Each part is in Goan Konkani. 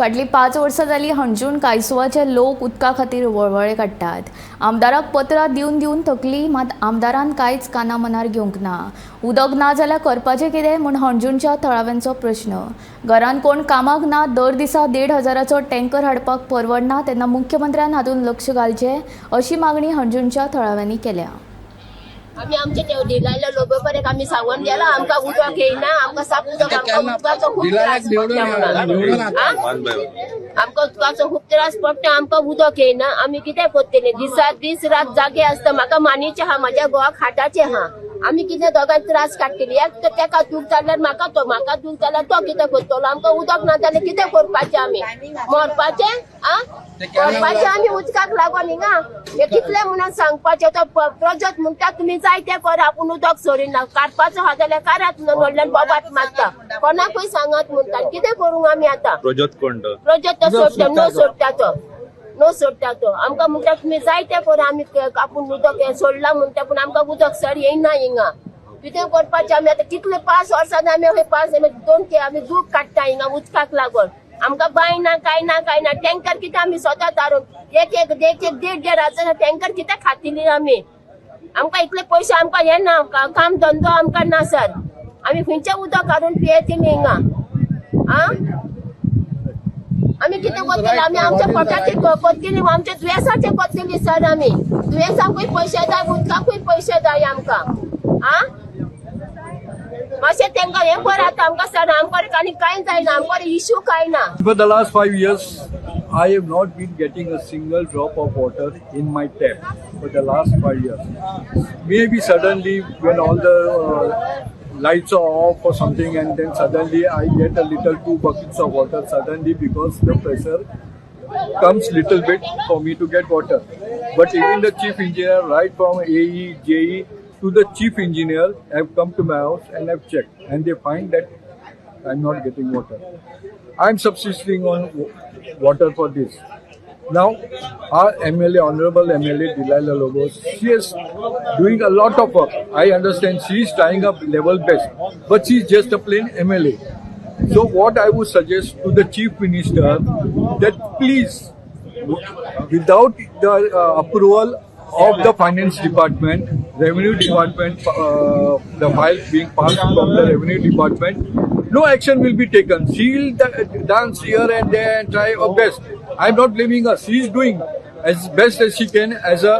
फाटलीं 5 वर्सां जालीं हणजूण कायसुवाचे लोक उदका खातीर वळवळे काडटात. आमदाराक पत्रां दिवन दिवन थकली, मात आमदारान कांयच काना मनार घेवंक ना. उदक ना जाल्यार करपाचें कितें म्हूण हणजूणच्या थळाव्यांचो प्रश्न. घरान कोण कामाक ना, दर दिसा 1,500चो टँकर हाडपाक परवडना, तेन्ना मुख्यमंत्र्यान हातूंत लक्ष घालचें अशी मागणी हणजूणच्या थळाव्यांनी केल्या. आमी आमचे ते डिलायला लोबो पर्यंत आमी सांगून गेला, आमकां उदक येयना, आमकां साप उदक, आमकां उदकाचो खूब त्रास पडटा म्हणून. आ? आमकां उदकाचो खूब त्रास पडटा, आमकां उदक येयना. आमी कितें करतले? दिसा दीस रात जागे आसता. म्हाका मानीचे आहा, म्हाज्या घोवाक हाटाचे आहा. आमी कितें दोगांय त्रास काडटली? एक तर तेका दूख जाल्यार म्हाका तो, म्हाका दूख जाल्यार तो कितें करतलो? आमकां उदक ना जाल्यार कितें करपाचें? आमी मरपाचें आ मरपाचें आमी उदकाक लागून हिंगा. हे कितले म्हणून सांगपाचें? तो प्रजोत म्हणटा, तुमी जाय तें करा, आपूण उदक सोडिना. काडपाचो आहा जाल्यार काडात म्हणून व्हडल्यान बोबाट मारता. कोणाकूय सांगात म्हणटा. कितें करूंक आमी आतां? प्रजोत कोण तो? प्रजोत तो सोडटा, नो सोडटा तो, नो सोडटा तो. आमकां म्हणटा, तुमी जाय तें करा, आमी आपूण उदक हें सोडलां म्हणटा, पूण आमकां उदक सर येयना हिंगा. कितें करपाचें आमी आतां? कितले 5 वर्सां आमी हय पांच आमी दोन के आमी दूख काडटा हिंगा उदकाक लागून. आमकां बांय ना, कांय ना, कांय ना. टँकर कितें आमी स्वता धारून एक एक एक एक 1,500-1,500 टँकर कितें खातली आमी? आमकां इतले पयशे आमकां हे ना, काम धंदो आमकां ना सर. आमी खंयचें उदक काडून पियेतली हिंगा आ? आमी कितें करतले? आमी आमच्या पोटाचे करतली, आमच्या दुयेंसाचे करतली सर? आमी दुयेंसाकूय पयशे जाय, उदकाकूय पयशे जाय आमकां. आ मातशें तेंकां हें करात आमकां सर. आमकां आनी कांय जायना, आमकां इश्यू कांय ना. For the last 5 years, I have not been getting a single drop of water in my tap for the last 5 years. Maybe suddenly when all the lights are off or something, and then suddenly I get a little two buckets of water suddenly, because the pressure comes little bit for me to get water. But even the chief engineer, right from AE, JE to the chief engineer, have come to my house and have checked, and they find that I'm not getting water. I'm subsisting on water for this. Now, our MLA, Honorable MLA Delilah Lobo, she is doing a lot of work. I understand she is trying her level best, but she is just a plain MLA. So, what I would suggest to the Chief Minister that please, without the approval of the finance department, revenue department, the file being passed from the revenue department, no action will be taken. She will dance here and there and try her best. I'm not blaming her. She is doing as best as she can as a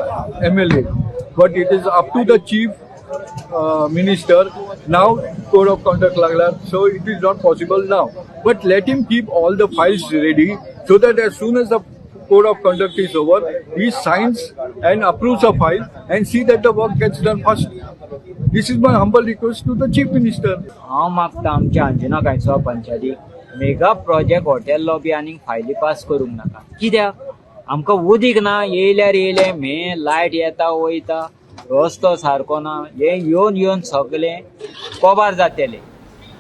MLA. But it is up to the chief minister now. Code of conduct लागला, so it is not possible now. But let him keep all the files ready so that as soon as the code of conduct is over, he signs and approves a file and see that the work gets done fast. This is my humble request to the chief minister. हांव मागता, आमच्या अंजुना कांयसो पंचायतीक मेगा प्रोजेक्ट हॉटेल लॉबी आनीक फायली पास करूंक नाका. कित्याक आमकां उदीक ना. येयल्यार येयलें मे लायट येता वयता, रस्तो सारको ना. हे येवन येवन सगळें कोबार जातले.